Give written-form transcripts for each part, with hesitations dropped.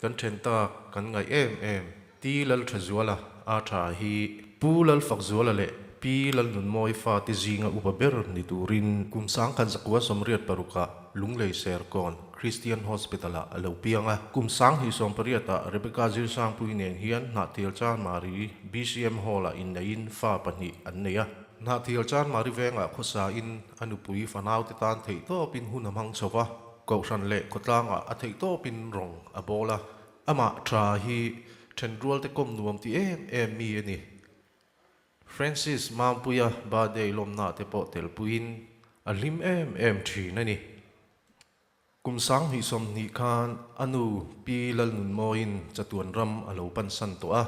Kan then tak kan ngaih em em Ti Lalthazuala a tha hi Pu Lalfakzuala leh Pi Lalnunmawi fate zinga upa ber ni turin kum 1986-ah Lunglei Serkawn Christian Hospital-ah a lo piang a. Kum 2018-ah Rebecca Zirsangpui nen hian Hnahthial Chanmari BCM Hall-ah inneihin fa pahnih an nei a. Hnahthial Chanmari vengah khawsain a nupui fanaute tan theihtawpin hun a hmang chho va, Kohhran leh khawtlangah a theihtawpin rawng a bawl a. Amah tha hi thenrualte kawm nuam ti em em mi a ni. Francis Mampuia birthday lawmna te pawh telpuiin a hlim em em thin a ni. Kum 2020 khan a nu Pi Lalnunmawiin chatuan ram a lo pansan tawh a.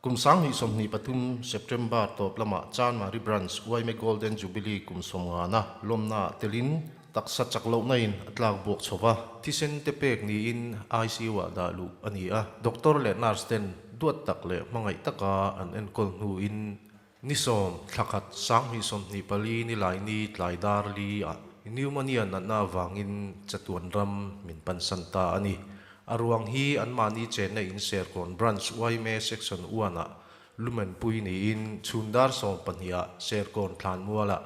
Kum 2023 September tawp lamah Chanmari Branch yma Golden Jubilee kum sawmngana lawmnaah telin taksa chak lohna in a tlak buak chho va, thisen te pek niin ICU-ah dah luh a ni a. Doctor leh nurse ten duat tak leh hmangaih taka an enkawl hnuin ni sawm thla khat 2024 Nilaini tlai dar li ah pneumonia natna avangin chatuan ram min pansan ta a ni. A ruang hi anmahni chenna in Serkawn Branch yma Section one ah lumen pui niin chhun dar 12 ah Serkawn thlanmualah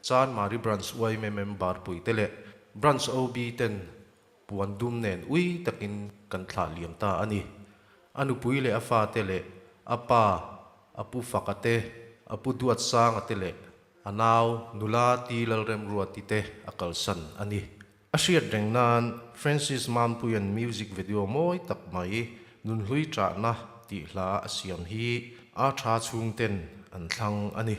Chanmari Branch yma member puite leh Branch OB ten puan dum nen ui takin kan thlah liam ta a ni. A nupui leh a fate leh a pa, a pu Faka te, a pu Duatsanga te leh a nau nula Ti Lalremruati te a kalsan a ni. A hriat reng nan Francis Mampuia'n music video mawi tak mai Nunhlui Ṭahna tih hla a siam hi a tha chhungten an thlang a ni.